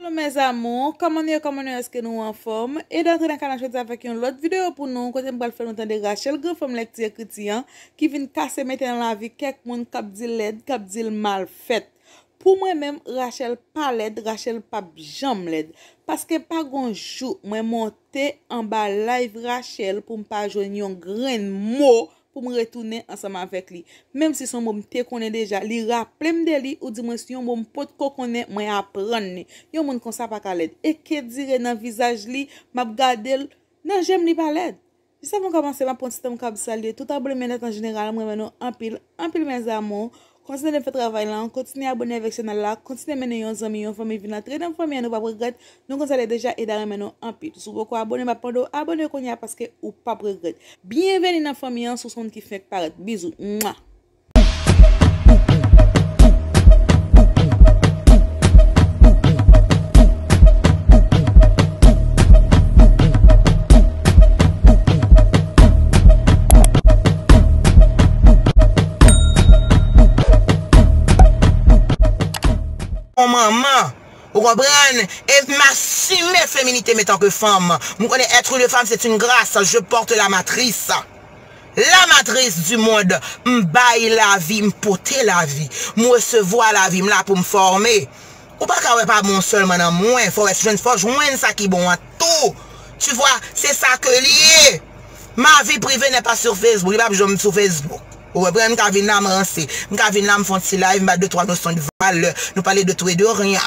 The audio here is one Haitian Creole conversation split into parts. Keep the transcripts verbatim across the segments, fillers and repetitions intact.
Mes amours, kòman nou ye, kòman nou ye, èske nou anfòm? E n antre nan kanal jodi avèk yon lòt videyo pou nou, kote m pral fè nou tande Rachel, granfanm lèkti ekriti an, ki vin kase mete nan lavi kèk moun k ap di l lèd, k ap di l mal fèt. Pou mwen menm, Rachel pa lèd, Rachel p ap janm lèd. Paske pa gon jou mwen monte anba live Rachel pou m pa jwenn yon grenn mo pou m retounen ansanm avèk li. Menm si se yon mo m te konnen deja, li raple m de li, oudimwens yon mo m potko konnen, mwen aprann li. Yon moun konsa pa ka lèd. E kedire nan vizaj li, m ap gade l, nan je m li pa lèd. Jis avan m kòmanse, m ap pran ti tan m k ap salye tout abone m yo nèt an jeneral, m renmen nou anpil, anpil mes amours. Kontinye fè travay la, kontinye abone avèk chanèl la, kontinye mennen yon zanmi, yon fanmi vin antre nan fanmi an, nou p ap regrèt. Nou konn sa l ye deja, Eda renmen nou anpil. Si w poko abone, m ap mande w abone kounye a paske ou p ap regrèt. Byenveni nan fanmi an, si w se yon moun ki fenk parèt. Bizou. Mwa. Mon manman, ou konprann? E m asime feminite m etan ke fanm. M konnen être une femme, c'est une grâce. Je porte la matrice. La matrice du monde. M bay lavi, m pote lavi. M resevwa lavi, m la pou m fòme. Ou pa ka wè pa bon sèlman nan mwen, fò wè jwenn, fò jwenn sa ki bon an tou. Tu vois, c'est ça que li ye. Ma vie privée n'est pas sur Facebook, li p ap janm sou Facebook. Ou konprann, m ka vin la m ranse, m ka vin la m fè yon ti live, m ba de twa nosyon de valè, nou pale de tout et de rien.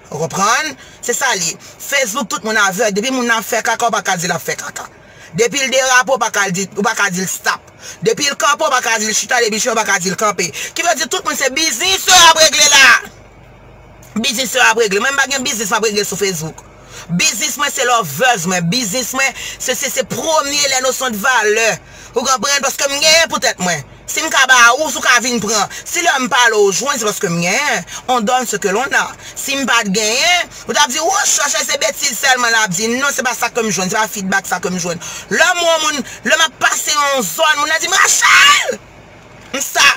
Ou konprann? Se sa li ye. Facebook, tout moun avèg. Depi moun nan ap fè kaka, ou pa ka di l ap fè kaka. Depi l derape, ou pa ka di, ou pa ka di l stop. Depi l kanpe, ou pa ka di l chita, depi l chita, ou pa ka di l kanpe. Ki vle di tout moun se biznis yo ap regle la. Biznis yo ap regle. Mwen, m pa gen biznis m ap regle sou Facebook. Biznis mwen se lovers mwen. Biznis mwen se, se, se premye lè nosyon de valè. Ou konprann? Paske m genyen pou tèt mwen. Si m ka ba ou, si w ka vin pran. Si lè m pale w jwenn, se paske m genyen. On donne ce que l'on a. Si m pa t genyen, ou t ap di, "Wouch, Rachel se betiz sèlman l ap di." Non, se pa sa ke m jwenn, se pa feedback sa ke m jwenn. Lè m wè yon moun, lè m ap pase yon zòn, moun nan di m, "Rachel!" M sa.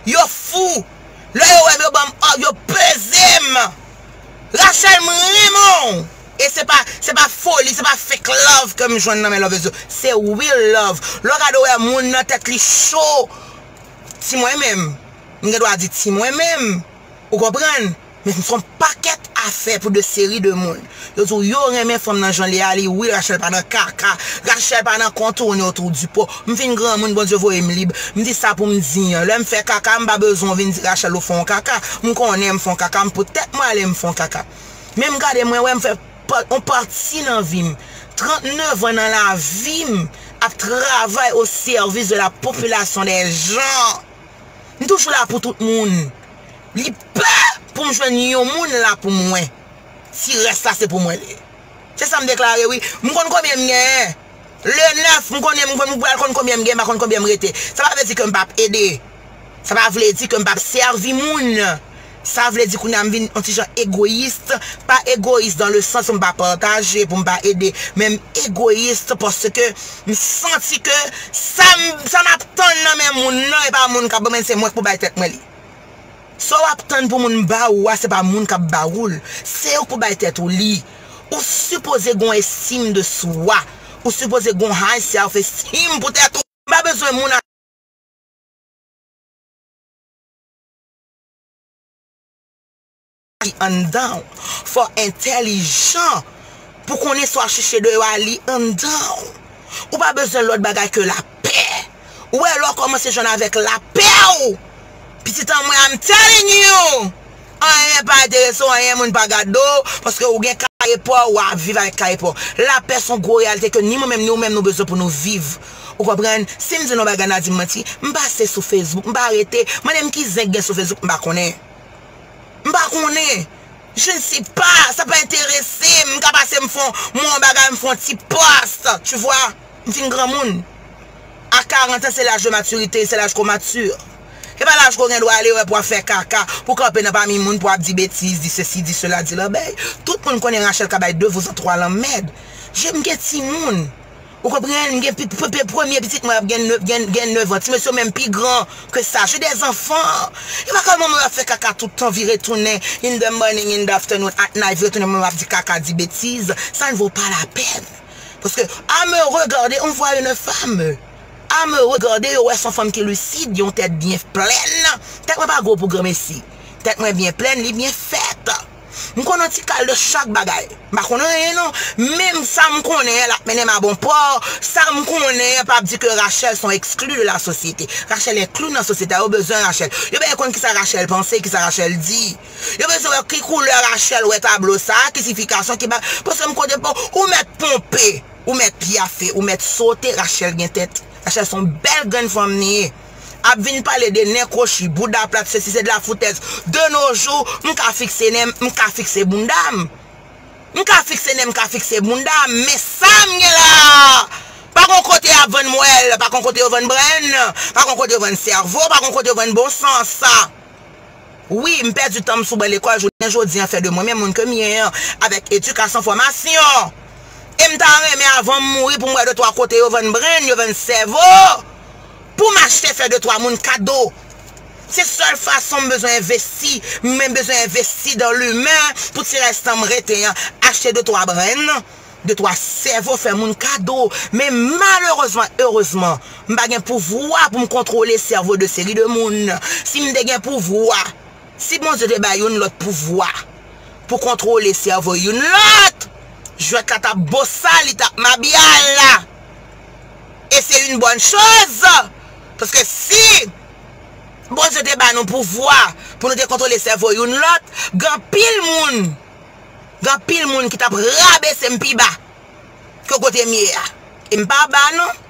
Yo fou. Lè yo wè m, yo ban m òg, yo peze m. Rachel, m renmen w. E se pa, se pa foli, se pa fake love ke m jwenn nan men lovers yo. Se real love. Lè w gade w wè moun nan tèt li cho. Ti mwen menm. M gen dwa di ti mwen menm. Ou konprann? Men se yon pakèt afè pou de seri de moun. Yo di w yo renmen fanm nan jan li ye a, li wi, Rachel pa nan kaka, Rachel pa nan kontourne otou di po. M fin granmoun, Bondye voye m lib. M di sa pou m di an. Lè m fè kaka, m pa bezwen w vin di Rachel ou fè yon kaka. M konnen m fè yon kaka, m pou tèt mwen ale m fè yon kaka. Men m gade mwen wè m fè pa, yon pati nan vi m. Trannnev an nan lavi m ap travay au service de la population des gens. M toujou la pou tout moun. Li pè pou m jwenn yon moun la pou mwen. Ti rès la se pou mwen li ye. Se sa m deklare wi. M konn konbyen m genyen. Le nèf, m konnen, m konn, m pral konn konbyen m genyen, m pa konn konbyen m rete. Sa pa vle di ke m p ap ede. Sa pa vle di ke m p ap sèvi moun. Sa vle di kounye a m vin yon ti jan egoyis. Pa egoyis dans le sens m pa pataje pou m pa ede, men m egoyis paske m santi ke sa m, sa m ap tann nan men moun nan, e pa moun k ap ban mwen, se mwen k pou bay tèt mwen li. Sa w ap tann pou moun ba ou a, se pa moun k ap ba ou l. Se ou k pou bay tèt ou li. Ou sipoze gen yon estim de swa. Ou sipoze gen yon high self esteem pou tèt ou. M pa bezwen moun ki anndan w. Fò entèlijan pou konnen sa w ap chèche deyò a li anndan w. Ou pa bezwen lòt bagay ke lapè. Ou wè lè w kòmanse jwenn avèk lapè w. Pitit an mwen, I'm telling you. Anyen pa enterese w, anyen moun pa gade w, paske ou gen kaye pa w, w ap viv avèk kaye pa w. Lapè se yon gwo reyalite ke ni mwen menm, ni ou menm nou bezwen pou nou viv. Ou konprann? Si m di nou bagay, n a di m manti. M pase sou Facebook, m pa rete. Mande m ki zen k gen sou Facebook, m pa konnen. M pa konnen. Je ne sais pas, sa pa enterese m. M ka pase m fè yon, m wè yon bagay, m fè yon ti post. Tu vois? M fin granmoun. À quarante ans, c'est l'âge de maturité, c'est l'âge qu'on mature. E pa laj ke w gen dwa ale wè pou w ap fè kaka, pou w kanpe nan pami moun, pou w ap di betiz, di sesi, di sela, di lanmèd. Tout moun konnen Rachel ka bay de vouzan twa lanmèd. Je, m gen timoun. Ou konprann? M gen pi- pi- pi- premye pitit mwen ap gen neuf, gen, gen neuf an. Ti mesye yo menm pi gran ke sa. J'ai des enfants. E pa kòman mwen ap fè kaka tout tan, vire tounen, in the morning, in the afternoon, at night, vire tounen, mwen ap di kaka, di betiz. Ça ne vaut pas la peine. Paske, à me regarder, on voit une femme. À me regarder, yo wè se yon fanm ki lisid, yon tèt byen plèn. Tèt mwen pa gwo pou granmesi. Tèt mwen byen plèn, li byen fèt. M konn yon ti kal de chak bagay. M pa konn anyen non. Menm sa m konnen an, l ap mennen m a bon pò. Sa m konnen an p ap di ke Rachel se yon exclu de la société. Rachel enkli nan sosyete a, yo bezwen Rachel. Yo bezwen konn kisa Rachel panse, kisa Rachel di. Yo bezwen wè ki koulè Rachel wè tablo sa, ki siyifikasyon, ki ba. Paske m konnen pou ou mèt ponpe, ou mèt pyafe, ou mèt sote, Rachel gen tèt. Rachel se yon bèl grenn fanm li ye. Ap vin pale de nen kwochi, bouda plat, sesi se de la foutèz. De nos jours, m ka fikse nen m, m ka fikse bounda m. M ka fikse nen m, m ka fikse bounda m. Men sa m gen la a, pa gon kote y ap vann mwèl, pa gon kote yo vann brèn, pa gon kote yo vann sèvo, pa gon kote yo vann bon sans. Wi, m pèdi tan m sou ban lekòl, jounen jodi an fè de mwen menm moun ke m ye an, avèk edikasyon, fòmasyon. E m ta renmen avan m mouri pou m wè de twa kote yo vann brèn, yo vann sèvo, pou m achte fè de twa moun kado. Se sèl fason m bezwen envesti, m bezwen envesti dan limen pou ti rèstan m rete an, achte de twa brèn, de twa sèvo, fè moun kado. Men malerezman, erezman, m pa gen pouvwa pou m kontwole sèvo de seri de moun. Si m te gen pouvwa, si Bondye te bay youn lòt pouvwa pou kontwole sèvo youn lòt, jwèt la t ap bosa, li t ap mabyal la. E se yon bòn choz. Paske si Bondye te ba nou pouvwa pou nou te kontwole sèvo youn lòt, gen anpil moun, gen anpil moun ki t ap rabese m pi ba ke kote m ye a. E m pa ba non.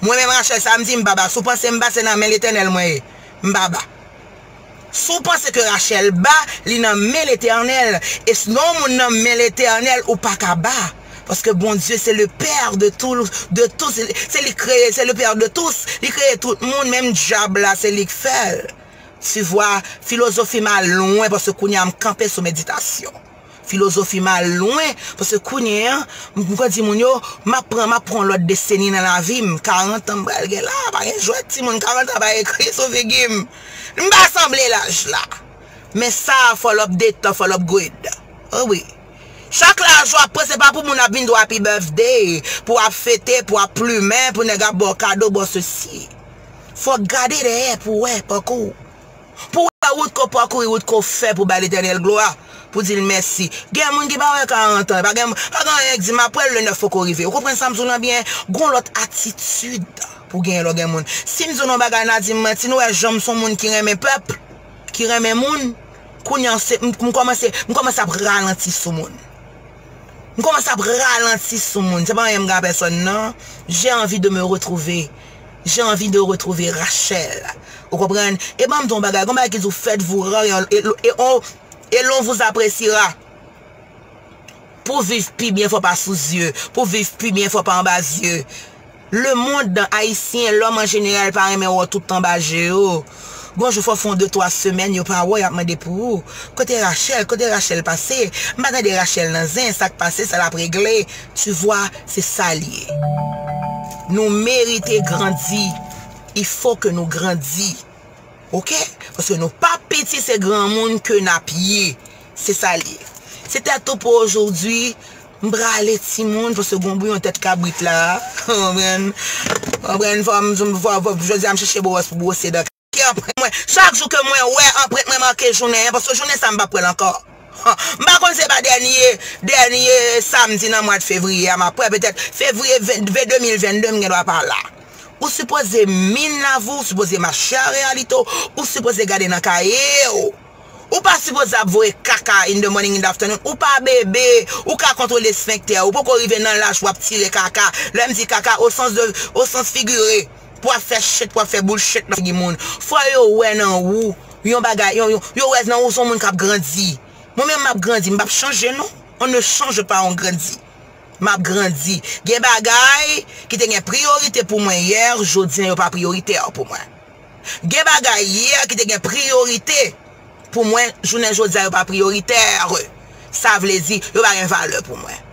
Mwen menm Rachel sa m di m pa ba. Si w panse m ba, se nan men Letènèl mwen ye. M pa ba. Si w panse ke Rachel ba, li nan men Letènèl. E si yon moun nan men Letènèl, ou pa ka ba. Paske Bondye se le père de tout, de tout, se li kreye, se le père de tous. Li kreye tout moun, menm dyab la, se li k fè l. Tu vois, filozofi m al lwen paske kounye a m kanpe sou meditasyon. Filozofi m al lwen, paske kounye a, m, m konn di moun yo, m ap pran, m ap pran lòt deseni nan lavi m. Karant an m pral gen la, pa gen jwèt timoun, karant an pa ekri sou figi m. M pa sanble laj la. Men sa, fò l update, fò l upgrade. O wi. Chak laj w ap pran, se pa pou moun ap vin di w happy birthday, pou w ap fete, pou w ap plimen, pou nèg ap ba w kado, ba w sesi. Fò w gade dèyè pou w wè pakou w. Pou w wè wout ke w pakouri, wout ke w fè pou bay Letènèl glwa, pou di l mèsi. Gen moun ki pa wè karant an, pa gen, pa gen anyen k di m ap wè l le nèf poko rive. Ou konprann sa m di w lan byen? Gon lòt atitid pou w genyen lè w gen moun. Si m di w yon bagay, n a di m manti, nou wè jan m se yon moun ki renmen pèp, ki renmen moun, kounye a se, m, m kòmanse, m kòmanse ap ralanti sou moun. M kòmanse ap ralanti sou moun. Se pa anyen m gen a pèsòn, non. J'ai envie de me retrouver. J'ai envie de retrouver Rachel. Ou konprann? E ban m di w yon bagay. Gon bagay ki di w, faites-vous rare et, et, et on, et l'on vous appréciera. Pou viv pi byen, fò pa sou zye. Pou viv pi byen, fò pa anba zye. Lemonn ayisyen, lòm an jeneral pa renmen wè w tout anba je yo. Gon jou fò fè yon de twa semèn yo pa wè w, y ap mande pou ou. Kote Rachel? Kote Rachel pase? M pa tande Rachel nan zen, sa k pase, sa l ap regle. Tu vois, se sa l ye. Nou merite grandi. Il faut que nou grandi. Oke? Paske nou pa piti, se granmoun ke n ap ye. Se sa l ye. Se tèt ou pou ojodwi. M prale timoun, paske gon bouyon tèt kabrit la. Konprann? Konprann? Fò m, fò, fò, jodi a m chèche bwòs pou bwose dan. Ke anprent mwen, chak jou ke mwen wè anprent mwen make jounen an, paske jounen sa m p ap wè l ankò. M pa konn se pa dènye, dènye samdi nan mwa de fevriye a m ap wè, petèt fevriye ven, de mil vennde m gen dwa pa la. Ou sipoze min lavi w, ou sipoze mache a reyalite w, ou sipoze gade nan kaye w. Ou pa sipoze ap voye kaka in the morning, in the afternoon. Ou pa bebe, ou ka kontwole esfenktè, ou poko rive nan laj w ap tire kaka. Lè m di kaka, o sans de, o sans figire. Pou ap fè shit, pou ap fè bullshit nan figi moun. Fò yo wè nan ou yon bagay, yon, yon, yo wè nan ou se yon moun k ap grandi. Mwen menm m ap grandi, m p ap chanje non. On ne change pas, on grandit. M ap grandi. Gen bagay ki te gen priyorite pou mwen yè, jodi a yo pa priyoritè pou mwen. Gen bagay yè ki te gen priyorite pou mwen, jounen jodi a yo pa priyoritè. Sa vle di, yo pa gen valè pou mwen.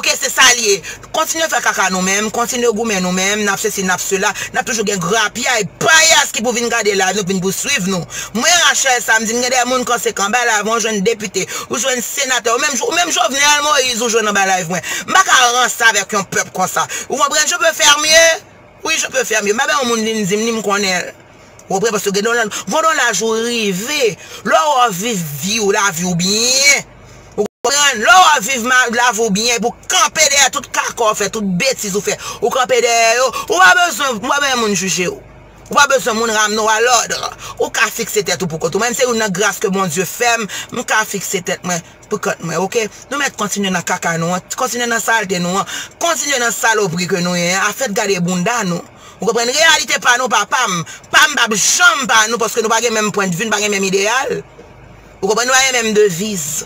Ok, se sa l ye. Kontinye fè kaka nou menm, kontinye goumen nou menm, n ap sesi, n ap sela, n ap toujou gen grapyay, payas ki pou vin gade live nou, ki vin pou swiv nou. Mwen, Rachel, sa m di, m gen de moun konsekan, anba live, ou jwenn depite, ou jwenn senatè, ou menm, ou menm Jovenel Moïse, ou jwenn anba live mwen. M pa ka ranse avèk yon pèp konsa. Ou konprann? Je peux faire mieux? Oui, je peux faire mieux. M pa bay yon moun vin di m, ni m konnen l. Ou konprann? Paske gen yon laj ou rive. Lè w viv vi w, lavi w byen. Ou konprann? Lè w ap viv ma- lavi w byen, epi w kanpe dèyè tout kaka w fè, tout betiz ou fè, ou kanpe dèyè yo, ou pa bezwen, ou pa bezwen moun jije w. Ou pa bezwen moun ramne w alòd. Ou ka fikse tèt ou pou kont ou. Mwen, se youn nan gras ke Bondye fè m, m ka fikse tèt mwen pou kont mwen, oke? Nou mèt kontinye nan kaka nou an, kontinye nan salte nou an, kontinye nan salopri ke nou ye an, afèt gade bounda nou. Ou konprann? Reyalite pa nou, pa pa m. Pa m p ap janm pa nou, paske nou pa gen menm pwendvi, nou pa gen menm ideyal. Ou konprann? Nou pa gen menm deviz.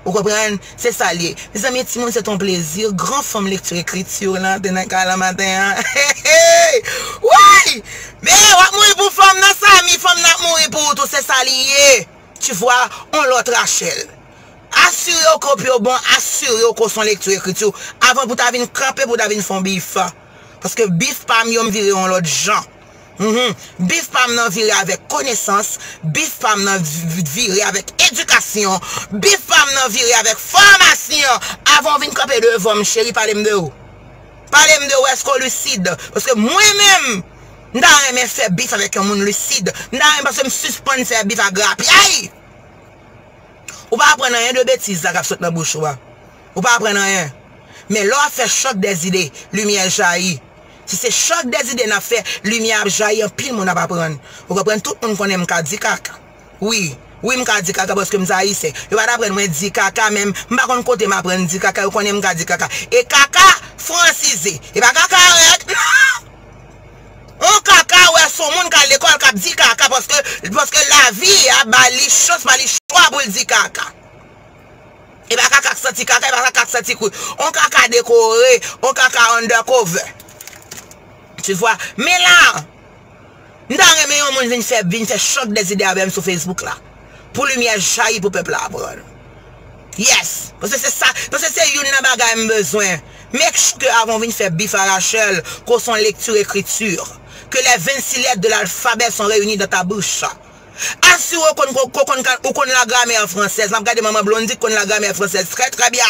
Ou konprann? Se sa l ye. Mezanmi, timoun, c'est un plaisir. Gran fanm lekti ekriti lan te nan kay lan maten an. Hey, hey! Woy! Men w ap mouri pou fanm nan, Samy, fanm nan ap mouri pou ou tou, se sa li ye. Tu vois, on lòt Rachel. Asire w ke w pye w bon, asire w ke w se yon lekti ekriti avan pou ta vin kanpe, pou ta vin fè yon bif. Paske bif pa m yo, m vire yon lòt jan. Mhm. Bif pa m nan vire avèk konesans, bif pa m nan vi- vire avèk edikasyon, bif pa m nan vire avèk fòmasyon. Avan w vin kanpe devan m, cheri, pale m de ou. Pale m de ou, èske w lisid? Paske mwen menm, m ta renmen fè bif avèk yon moun lisid. M ta renmen, paske m sispann fè bif ak grapyay. Ou pa aprann anyen de betiz sa k ap sot nan bouch ou a. Ou pa aprann anyen. Men lè w ap fè chòk dèzide, limyè jayi. Si se chòk dèzide n ap fè, limyè ap jayi, anpil moun ap aprann. Ou konprann? Tout moun konnen m ka di kaka. Wi, wi, m ka di kaka paske m se ayisyen. Yo pa t aprann mwen di kaka, men m pa konn kote m aprann di kaka, yo konnen m ka di kaka. E kaka fransize. E pa kaka rèk, non! On kaka wè se yon moun k al lekòl k ap di kaka paske, paske lavi a ba li chans, ba li chwa pou l di kaka. E pa kaka k santi kaka, e pa kaka k santi kwit. On kaka dekore, on kaka undercover. Tu vois? Men la, m ta renmen yon moun vin fè, vin fè chòk dèzide avè m sou Facebook la. Pou limyè jayi pou pèp la aprann. Yes. Paske se sa, paske se youn nan bagay m bezwen. Make sure ke avan w vin fè bif a Rachel, ke w se yon lekti ekriti, que les vingt-six lettres de l'alphabet sont réunies dans ta bouche. Asire w konn, ko- ko- konn ka- ou konn la grammaire française. M ap gade manman Blondy ki konn la grammaire française très très bien.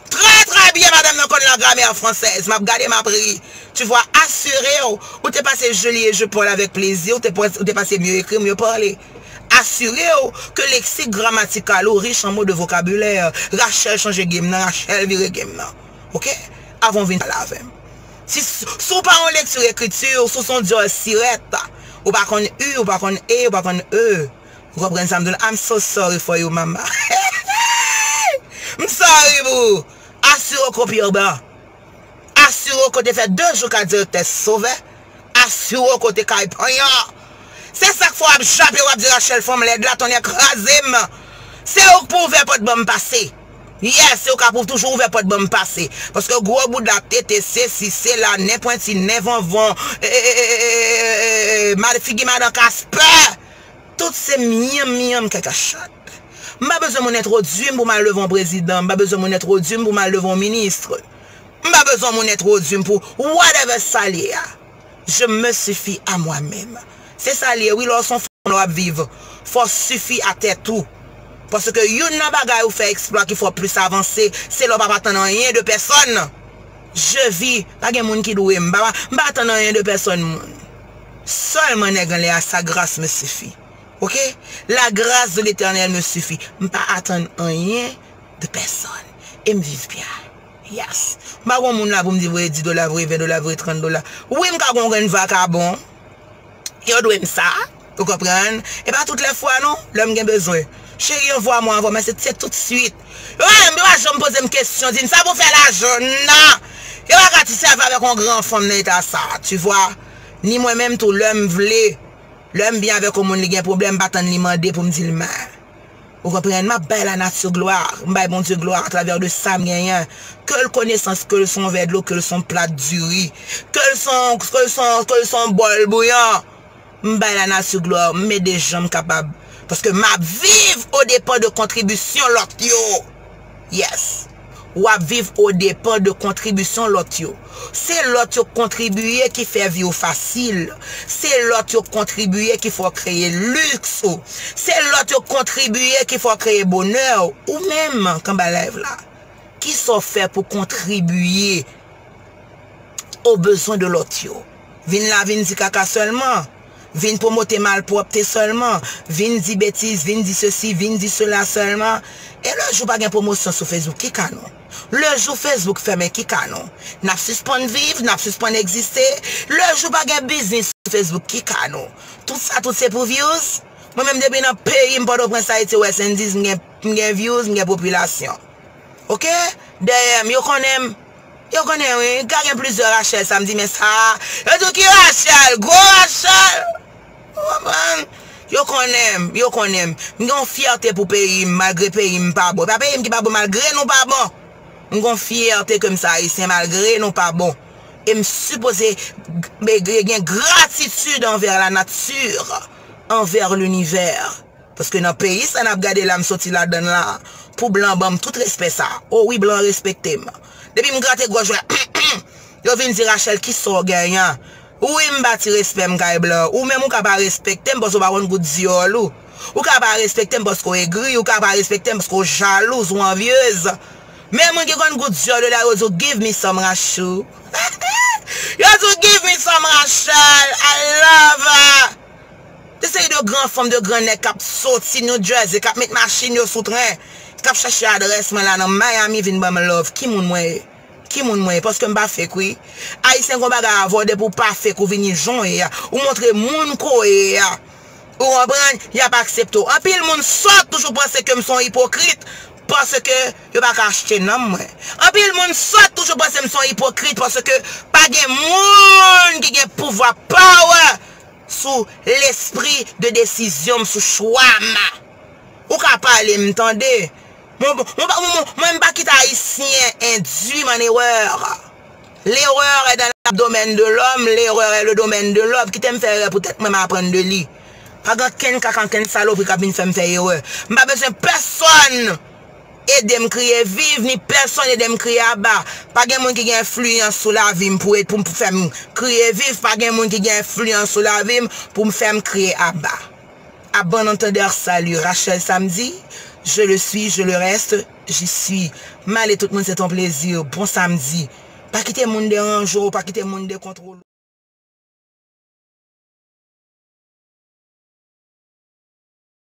Très très bien, madanm nan konn la grammaire française. M ap gade, m ap ri. Tu vois, asire w, ou te pase je lis et je parle avec plaisir, ou te, ou te pase mieux écrire, mieux parler. Asire w ke leksik gramatikal ou rich an mo de vokabulè. Rachel chanje game nan, Rachel vire game nan. Oke? Avan w vin pale avè m. Si, si w pa yon lekti ekriti, si w se yon dyòl sirèt, ou pa konn u, ou pa konn e, ou pa konn e. Ou konprann sa m di w la? I'm so sorry for you, mama. M sorry pou ou. Asire w ke w pye w bon. Asire w ke w te fè de jou ka direktè sovè. Asire w ke w te kay panyan. Se sa k fè w ap jape, w ap di Rachel fanm lèd la, tonnè kraze m. Se ou k pou ouvè pòt ban m pase. Yes, se ou k ap toujou ouvè pòt ban m pase. Paske gwo bouda, tete, sesi, sela, nen pwenti, nen vonvon, e, e, e, e, e, e, e, mal figi madan Kaspè. Tout se myanm myanm kaka chat. M pa bezwen moun entwodui m pou m al devan yon prezidan. M pa bezwen moun entwodui m pou m al devan yon minis. M pa bezwen moun entwodui m pou whatever sa l ye a. Je me suffis à moi-même. Se sa l ye, wi, lè w se yon fanm, lè w ap viv, fò w sifi a tèt ou. Paske youn nan bagay ou fè eksplwa ki fè w plis avanse, se lè w pa p atann anyen de pèsòn. Je vis, pa gen moun ki dwe m, m pa, m pa atann anyen de pèsòn moun. Sèlman nèg anlè a, sa grâce me suffit. Oke? La grâce de l'Éternel me suffit. M pa atann anyen de pèsòn. E m viv byen. Yes. M pa gon moun la pou m di voye dis dola, voye ven dola, voye trant dola. Wi, m ka gon grenn vakabon. Yo dwe m sa. Ou konprann? E pa tout lè fwa non, lè m gen bezwen. Cheri, envoie-moi, envoie-moi, se, se tout suit. Yo pa, yo pa janm poze m kesyon, di m sa pou fè lajan, non. Yo pa ka ti sèvi avèk yon gran fanm nan eta sa, tu vois. Ni mwen menm tou, lè m vle, lè m byen avèk yon moun, li gen pwoblèm, m pa tann li mande pou m di l men. Ou konprann? M ap bay lanati glwa. M bay Bondye glwa atravè de sa m genyen. Ke l konesans, ke l se yon vè dlo, ke l se yon plat diri, ke l se yon, ke l se yon, ke l se yon bòl bouyon. M bay lanati glwa, m ede jan m kapab. Paske m ap viv o depan de kontribisyon lòt yo. Yes. w ap viv o depan de kontribisyon lòt yo. Se lòt yo k kontribiye ki fè vi w fasil. Se lòt yo k kontribiye ki fè w kreye liks ou. Se lòt yo k kontribiye ki fè w kreye bonè w. Ou menm k anba live la, kisa w fè pou kontribiye o bezwen de lòt yo? Vin la, vin di kaka sèlman. Vin pwomote malpwòpte sèlman. Vin di betiz, vin di sesi, vin di sela sèlman. E lè jou pa gen pwomosyon sou Facebook, ki ka nou? Lè jou Facebook fèmen, ki ka nou? N ap sispann viv, n ap sispann egziste. Lè jou pa gen biznis sou Facebook, ki ka nou? Tout sa, tout se pou views. Mwen menm, depi nan peyi m, Pòtoprens, Ayiti, West Indies, m gen, m gen views, m gen popilasyon. Oke? Dèyè m, yo konnen m. Yo konnen, wi. Ka gen plizyè Rachel Samedi, men sa, yo di w ki Rachel, gwo Rachel. Ou konprann? Yo konnen m, yo konnen m. M gen yon fyète pou peyi m, malgre peyi m pa bon. E pa peyi m ki pa bon, malgre nou pa bon. M gen yon fyète ke m se Ayisyen, malgre nou pa bon. E m sipoze g-, gen gratitid anvè la nati, anvè linivè. Paske nan peyi sa n ap gade la, m soti ladann la, pou blan ban m tout respè sa. O wi, blan respekte m. Depi m grate gòj mwen, yo vin di, Rachel, kisa w genyen? Wi, m bati respè m kay blan. Ou menm, ou ka pa respekte m paske w pa konn gout dyòl ou. Ou ka pa respekte m paske w egri, ou ka pa respekte m paske w jalouz, ou anvyez. Men moun ki konn gout dyòl yo la, yo di w, give me some Rachou. Yo di w, give me some Rachel, I love her. De seri de gran fanm, de gran nèg k ap soti New Jersey, k ap met machin yo sou tren, k ap chache adrès mwen la nan Miami, vin ban m love. Ki moun mwen ye? Ki moun mwen ye? Paske m pa fake, wi. Ayisyen gon bagay avè w, depi w pa fake, ou vini jan w ye a. Ou montre moun ko w ye a. Ou konprann? Y ap aksepte w. Anpil moun sòt toujou panse ke m se yon ipokrit, paske yo pa ka achte nanm mwen. Anpil moun sòt toujou panse m se yon ipokrit, paske pa gen moun ki gen pouvwa, power, sou lespri de desizyon m, sou chwa m. Ou ka pale m, tande. Mwen, mwen, mwen, mwen, mwen, m pa kite Ayisyen induit m en erreur. L'erreur est dans l'abdomen de l'homme, l'erreur est le domaine de l'homme. Kite m fè erè pou tèt mwen, m aprann de li. Pa gen ankenn kaka, ankenn salopri k ap vin fè m fè erè. M pa bezwen pèsonn ede m kriye viv, ni pèsonn ede m kriye aba. Pa gen moun ki gen enfliyans sou lavi m pou, pou m fè m kriye viv. Pa gen moun ki gen enfliyans sou lavi m pou m fè m kriye aba. Abandonnateur, salut. Rachel Samedi, je le suis, je le reste, j'y suis. M ale tout moun, se ton plezi. Bon samdi. Pa kite moun deranje w, pa kite moun dekontwole w.